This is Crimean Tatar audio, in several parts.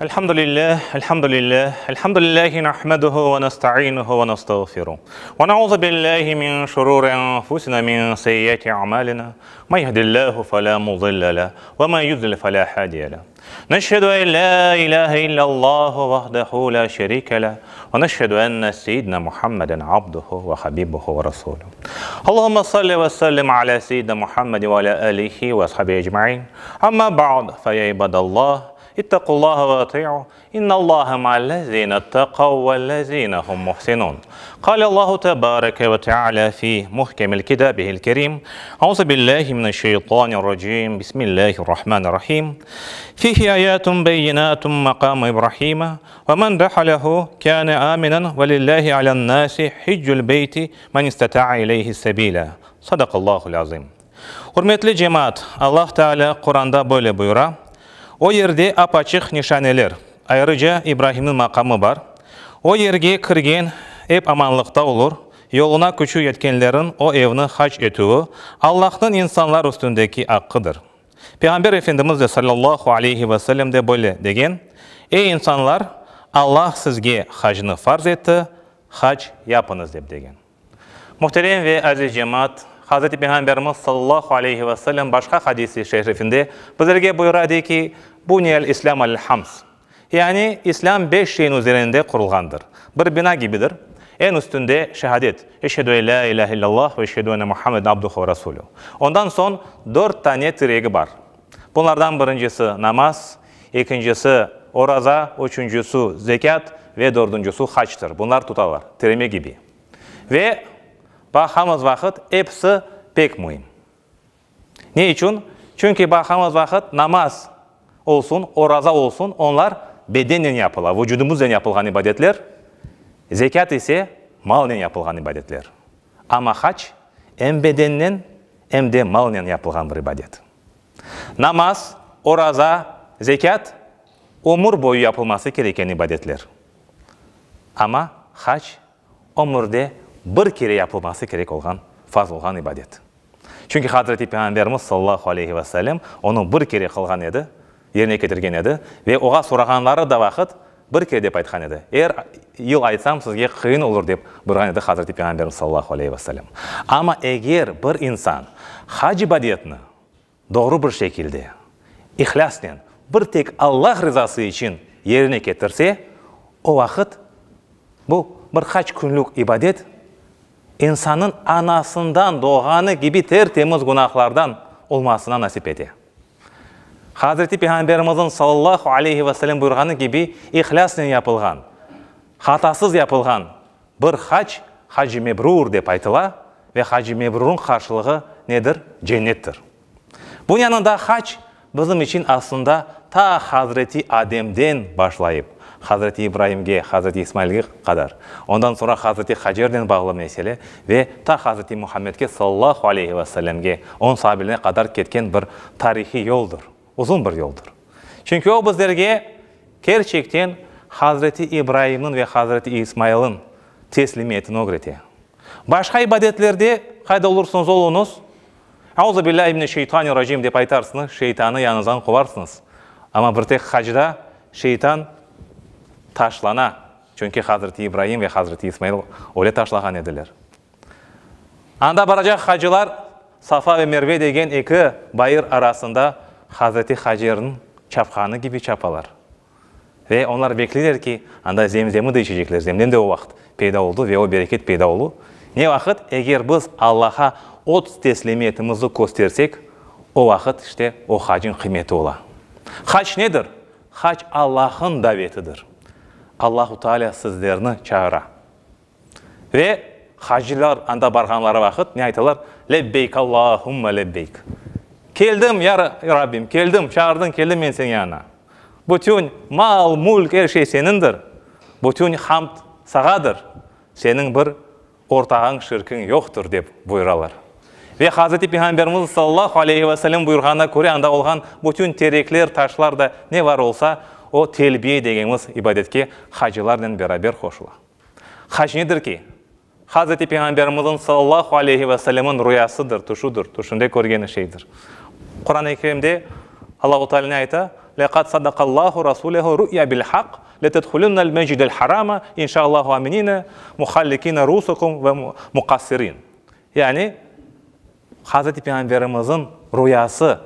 Elhamdülillah, elhamdülillah, elhamdülillahi nahmeduhu ve nestainuhu ve nestağfiruh. Ve nauzu billahi min şururi enfusina min seyyiati a'malina. Men yehdillahu fe la mudille leh ve men yudlil fe la hadiye leh. Neşhedü en la ilahe illallahu vahdehu la şerike leh ve neşhedü enne seyyidina Muhammeden abduhu ve habibuhu ve rasuluh. Allahümme salli ve sellim ala seyyidina Muhammed ve ala alihi ve ashabihi ecmain. Amma ba'd, fe ya ibadallah, ittaqullaha ve ati'u, innallaha ma'allezine ittaqav vellezine hum muhsinun. Kâle Allahu tebareke ve teala fi muhkemil kitabihil kerim. Euzu billahi mineşşeytanirracim. Bismillahirrahmanirrahim. Fihi ayatun beyinatun makamu İbrahim ve men dehalehu kâne aminen ve lillahi alen nasi hiccül beyti men istata'a ileyhi sebila. Sadakallahul azim. Ürmetli cemaat, Allah Teala Quranda böyle buyura, O yerde ap-açıq nişaneler, ayrıca İbrahimniñ maqamı bar. O yerge kirgen ep amanlıqta olur, yoluna küçü yetkenlerin o evni hac etüvi, Allahnıñ insanlar üstündeki aqqıdır. Peyğamber Efendimiz de salâllahu aleyhi ve sellem de böyle degen, Ey insanlar, Allah sizge hacnı farz etti, hac yapıñız dep degen. Muhterem ve aziz cemaat, Hazreti Peyğamberimiz sallallahu aleyhi ve sellem başqa hadis-i şerifinde bizlerge buyura, dey ki, Buniyel İslâm alel hams. Yani, İslâm beş şeyin üzerinde qurulğandır. Bir bina gibidir. Eñ üstünde şehadet, Eşhedü en lâ ilâhe illallah ve eşhedü enne Muhammeden abduhu ve rasuluh. Ondan soñ dört tane tiregi bar. Bunlardan birincisi namaz, ekincisi oraza, üçüncüsü zekât ve dördüncüsü hactır. Bunlar tutalar, tireme kibi. Ve baqamız vaqıt, episi pek müim. Ne içün? Çünki baqamız vaqıt, namaz olsun, oraza olsun, onlar bedennen yapıla, vucudımıznen yapılğan ibadetler, zekât ise malnen yapılğan ibadetler. Amma hac em bedennen, em de malnen yapılğan bir ibadet. Namaz, oraza, zekât ömür boyu yapılması kereken ibadetler. Amma hac ömürde bir kere yapılması kerek olğan, farz olğan ibadet. Çünki Hazreti Peyğamberimiz sallallahu aleyhi ve sellem onı bir kere qılğan edi, yerine ketirgen edi ve oğa sorağanları da vaqıt bir kere dep aytqan edi. Er yıl aytsam sizge qıyın olur dep buyurğan edi Hazreti Peyğamberimiz sallallahu aleyhi ve sellem. Amma eger bir insan hac ibadetini doğru bir şekilde, ihlâsnen, bir tek Allah rızası içün yerine ketirse, o vaqıt bu bir qaç künlük ibadet insannıñ anasından doğğanı kibi ter-temiz günahlardan olmasına nasip ete. Hazreti Peyğamberimizniñ sallallahu aleyhi ve sellem buyurğanı kibi ihlâsnen yapılğan, hatasız yapılğan bir hac, hac-i mebrur dep aytıla ve hac-i mebrurıñ qarşılığı nedir? Cennettir. Bunıñ yanında hac bizim içün aslında ta Hazreti Ademden başlayıp, Hazreti İbraimge, Hazreti İsmailge qadar, ondan soñra Hazreti Hacernen bağlı mesele ve ta Hazreti Muhammedge sallallahu aleyhi ve sellemge, onıñ sahabelerine qadar ketken bir tarihiy yoldur, uzun bir yoldur. Çünki o bizlerge kerçekten Hazreti İbraimniñ ve Hazreti İsmailniñ teslimiyetini ögrete. Başqa ibadetlerde qayda olursañız oluñız, Auzu billahi mineşşeytanirracim dep aytarsıñız, şeytanı yanıñızdan quvarsıñız. Amma bir tek hacda şeytan taşlana, çünki Hazreti İbraim ve Hazreti İsmail öyle taşlağan ediler. Anda baracaq hacılar Safa ve Merve degen eki bayır arasında Hazreti Hacerniñ çapqanı kibi çapalar. Ve onlar bekleyler ki, anda Zemzemni de içecekler, Zemzem de o vaqıt peyda oldu ve o bereket peyda oldu. Ne vaqıt? Eger biz Allaha öz teslimiyetimizni köstersek, o vaqıt işte o hacıñ qıymeti ola. Hac nedir? Hac Allah'ın davetidir. Allahu Teala sizlerni çağıra. Ve hacılar anda barğanları vaqıt ne aytalar? Lebbeyk Allahümme lebbeyk. Keldim, ya Rabbim, keldim, çağırdıñ, keldim men seniñ yanına. Bütün mal, mülk, er şey seniñdir. Bütün hamd sañadır. Seniñ bir ortağıñ, şirkiñ yoqtır, dep buyuralar. Ve Hazreti Peyğamberimiz sallallahu aleyhi ve sellem buyurğanına köre anda olğan bütün terekler, taşlar da ne var olsa, o telbiye degenimiz ibadetke hacılarnen beraber qoşula. Hac nedir ki? Hazreti Peyğamberimizniñ sallallahu aleyhi ve sellemniñ ruyasıdır, tüşüdir, tüşünde körgeni şeydir. Quran-ı Kerimde Allahu Teala ne ayta? Leqad sadaqallahu rasulehu ru'ya bil haqq, letedhulunnal mescidel harama, inşaallahu aminine, muhallikine ru'usukum ve muqassirin. Yani, Hazreti Peyğamberimizin ruyası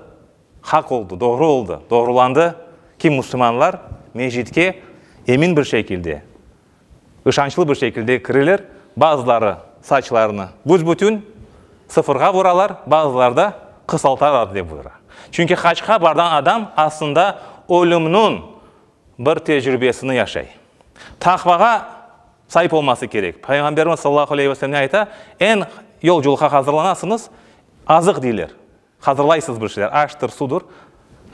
haq oldı, doğru oldı, doğrulandı ki, musulmanlar mescidke emin bir şekilde, ışançlı bir şekilde kireler, bazıları saçlarını büs-bütün sıfırğa vuralar, bazıları da qısaltalar, dep buyura. Çünki hacqa barğan adam aslında ölümniñ bir tecrübesini yaşay. Taqvağa saip olması kerek. Peyğamberimiz sallallahu aleyhi ve sellem ne ayta? Eñ yolculıqqa hazırlanasıñız, azıq deyler. Hazırlaysız bir şeyler, aştır, sudur.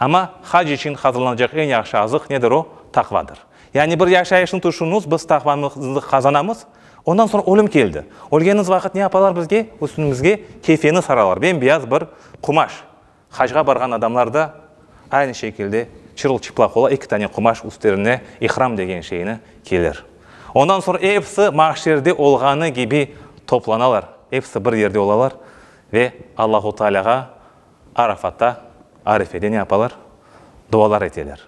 Amma hac içün hazırlanacaq eñ yahşı azıq nedir o? Taqvadır. Yani bir yaşayışnı tüşüñiz, biz taqvamıznı qazanamız, ondan soñ ölüm keldi. Ölgeniñiz vaqıt ne yapalar bizge? Üstümizge kefeni saralar, bem-beyaz bir qumaş. Hacğa barğan adamlar da aynı şekilde çırıl-çıplaq ola, eki tane qumaş üstlerine ihram degen şeyni kiyeler. Ondan soñ episi mahşerde olğanı kibi toplanalar, episi bir yerde olalar ve Allahu Tealâğa Arafatta, Arifede ne yapalar? Dualar eteler.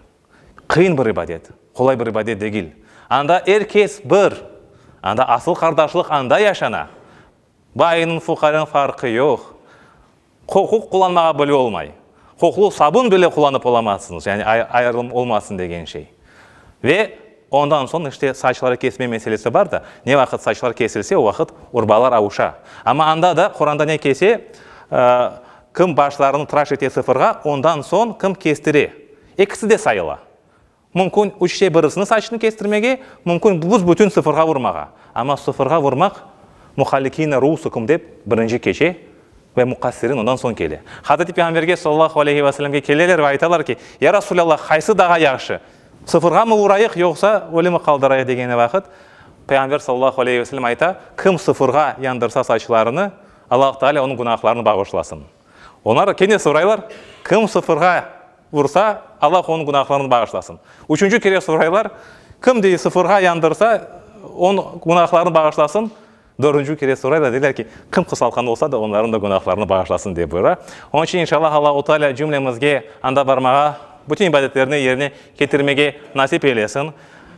Qıyın bir ibadet, qolay bir ibadet degil. Anda er kes bir, anda asıl qardaşlıq anda yaşana. Baynıñ, fuqareniñ farqı yoq. Qoquq qullanmağa bile olmay. Qoqlu sabun bile qullanıp olamazsıñız, yani ayırım olmasın degen şey. Ve ondan soñ işte saçları kesme meselesi bar da, ne vaqıt saçlar kesilse, o vaqıt urbalar avuşa. Amma anda da Quranda ne kese, kim başlarını tıraş ete sıfırğa, ondan soñ kim kestire. Ekisi de sayıla. Mümkün üçte birisini saçını kestirmege, mümkün büs-bütün sıfırğa vurmağa. Amma sıfırğa vurmaq, muhallikine ruusukum dep birinci keçe ve muqassirin ondan soñ kele. Hazreti Peyğamberge sallallahu aleyhi ve sellemge keleler ve aytalar ki, Ya Rasulallah, qaysı daha yahşı, sıfırğamı vurayıq yoqsa öyle mi qaldırayıq degeni vaqıt, Peyğamber sallallahu aleyhi ve sellem ayta, Kim sıfırğa yandırsa saçlarını, Allahu Teala onıñ günahlarını bağışlasın. Onlar kene soraylar, Kim sıfırğa Vursa, Allah onıñ günahlarını bağışlasın. Üçünci kere soraylar, Kim, dey, sıfırğa yandırsa, onıñ günahlarını bağışlasın? Dördünci kere soraylar, deyler ki, Kim qısaltqan olsa da, onlarnıñ da günahlarını bağışlasın, dep buyura. Onıñ içün, inşallah, Allahu Teala cümlemizge anda barmağa, bütün ibadetlerni yerine ketirmege nasip eylesin.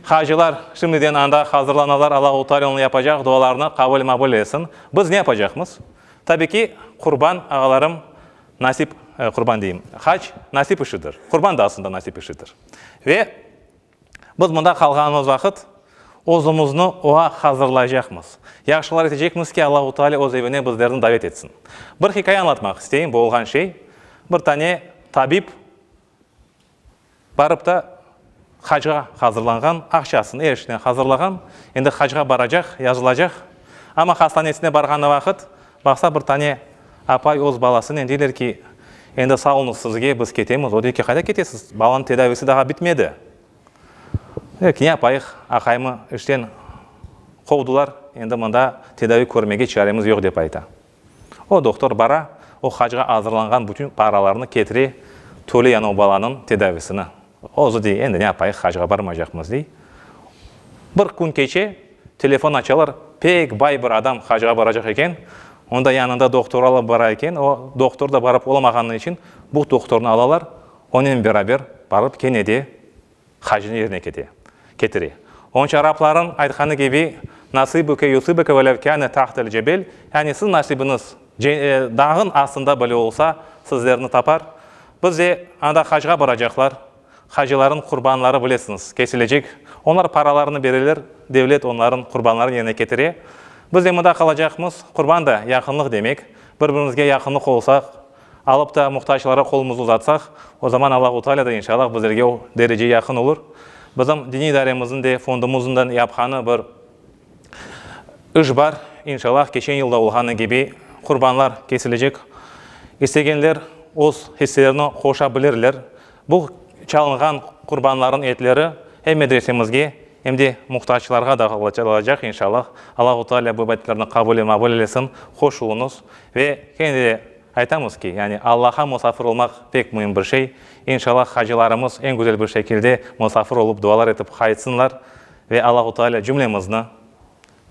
Hacılar şimdiden anda hazırlanalar, Allahu Teala onıñ yapacaq dualarını qabul-mabul etsin. Biz ne yapacaqmız? Tabi ki, qurban, ağalarım, Nasip, qurban deyim, hac nasip işidir, qurban da aslında nasip işidir. Ve biz mında qalğanımız vaqıt özümizni oña hazırlaycaqmız. Yahşılar etecekmiz ki, Allahu Teala öz evine bizlerni davet etsin. Bir hikâye añlatmaq isteyim, bu olğan şey. Bir tane tabip Barıp da hacğa hazırlanğan, aqçasını, er şeyni hazırlağan, endi hacğa baracaq, yazılacaq. Amma hastanesine barğanı vaqıt, baqsa bir tane apay öz balasınen deyler ki, endi sağ oluñız sizge, biz ketemiz. O dey ki, qayda ketesiz, balanıñ tedavisi daha bitmedi. Dey ki, ne yapayıq, aqaymı işten qovdılar, endi mında tedavi körmege çaremiz yoq, dep ayta. O dohtor bara, o hacğa azırlanğan bütün paralarnı ketire, töley ana o balanıñ tedavisini. Özü dey, endi ne yapayıq, hacğa barmaycaqmız, dey. Bir kün keçe, telefon açalar, pek bay bir adam hacğa baracaq eken, onda yanında dohtor alıp bara eken, o dohtor da barıp olamağanı içün bu dohtornı alalar, onen beraber barıp kene de hacnı yerine kete, ketire. Onıñ içün araplarnıñ aytqanı kibi, Nasıbuke yusıbuke ve lev kâne tahtel cebel, yani siziñ nasibiñiz dağıñ astında bile olsa, sizlerni tapar. Biz de anda hacğa baracaqlar, hacılarnıñ qurbanları bilesiñiz, kesilecek. Onlar paralarını bereler, devlet onlarnıñ qurbanlarını yerine ketire. Biz de mında qalacaqmız. Qurban da yaqınlıq demek. Bir-birimizge yaqınlıq olsaq, Alıp da muhtaclara qolumıznı uzatsaq, o zaman Allahu Teala da inşallah bizlerge o derece yaqın olur. Bizim diniy idaremizniñ de, fondumıznıñ da yapqanı bir iş bar. İnşallah, keçen yılda olğanı kibi qurbanlar kesilecek. İstegenler öz hisselerini qoşa bilirler. Bu çalınğan qurbanlarnıñ etleri em medresemizge, em de muhtaclarğa dağıtılacaq, inşallah. Allahu Teala bu ibadetlerni qabul ve maqbul eylesin. Hoş oluñız ve kene de Aytamız ki, yani Allaha musafir olmaq pek müim bir şey. İnşallah hacılarımız eñ güzel bir şekilde musafir olıp dualar etip qaytsınlar ve Allahu Teala cümlemizni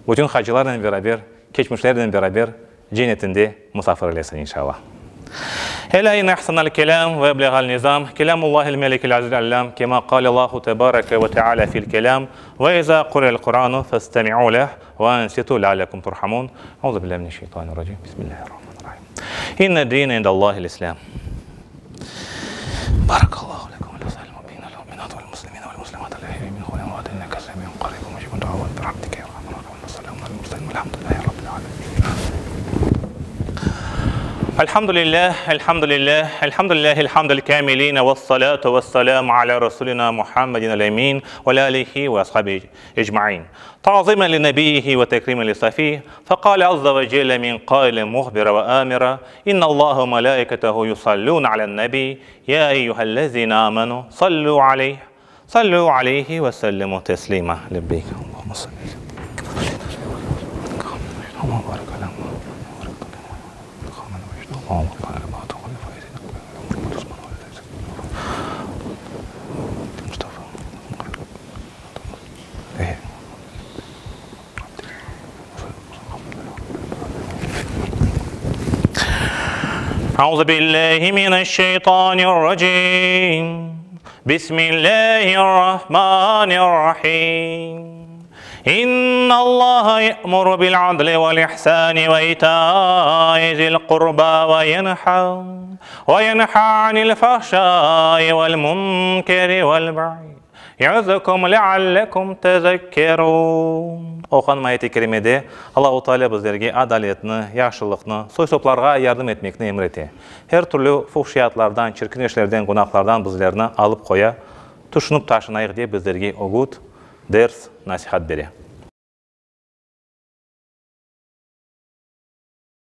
bütün hacılarnen beraber, keçmişlernen beraber cennetinde musafir eylesin inşallah. Elâ inne ahsenel kelâm ve ebleğel nizam, kelâmullâhil melikil azizil allâm, kemâ qâlellâhu tebâreke ve teâlâ fil kelâm, ve izâ quri'el Qur'ânu festemi'û leh ve ansitû leallekum turhamûn. Euzu billahi mineşşeytanirracim. Bismillahirrahmanirrahim. İnne dîne indallâhil islâm. Barakallahu lekum vel mu'minîne vel mu'minât vel muslimîne vel muslimât el ahyâi minhum vel emvât inneke semi'un qarîbun mucîbud da'avât bi rahmetike ya erhamer rahimin. Ve selamun alel murselîn velhamdülillahi rabbil âlemin. Elhamdülillah, elhamdülillah, elhamdülillahil hamdel kâmilîne vessalâtu vesselâmu alâ Resulina Muhammedin el emîn ve alâ âlihi ve ashabihi ecmaîn. Ta'zîmen li nebiyyihi ve tekrîmen li safîh, feqâle azze ve celle min qailin muhbira ve âmira, İnnallâhe ve melâiketehu yusallûne alen nebî, yâ eyyühellezîne âmenû, sallû aleyh, sallû aleyhi ve sellimû teslîmâ. Lebbeyk, Allahümme salli Euzu billahi mineşşeytanirracim. Bismillahirrahmanirrahim. İnnallaha ye'muru bil adli vel ihsani ve ita'i zil qurba ve yenha ve yenha anil fahşai vel munkeri vel bagyi. Ya'zukum leallekum tezekkerun. Oqanım ayet-i kerimede Allahu Teala bizlerge adaletni, yahşılıqnı, soy-soplarğa yardım etmekni emir ete. Her türlü fuhşiyatlardan, çirkin işlerden, günahlardan bizlerni alıp qoya, tüşünip taşınayıq dep bizlerge ögüt, ders, nasihat bere.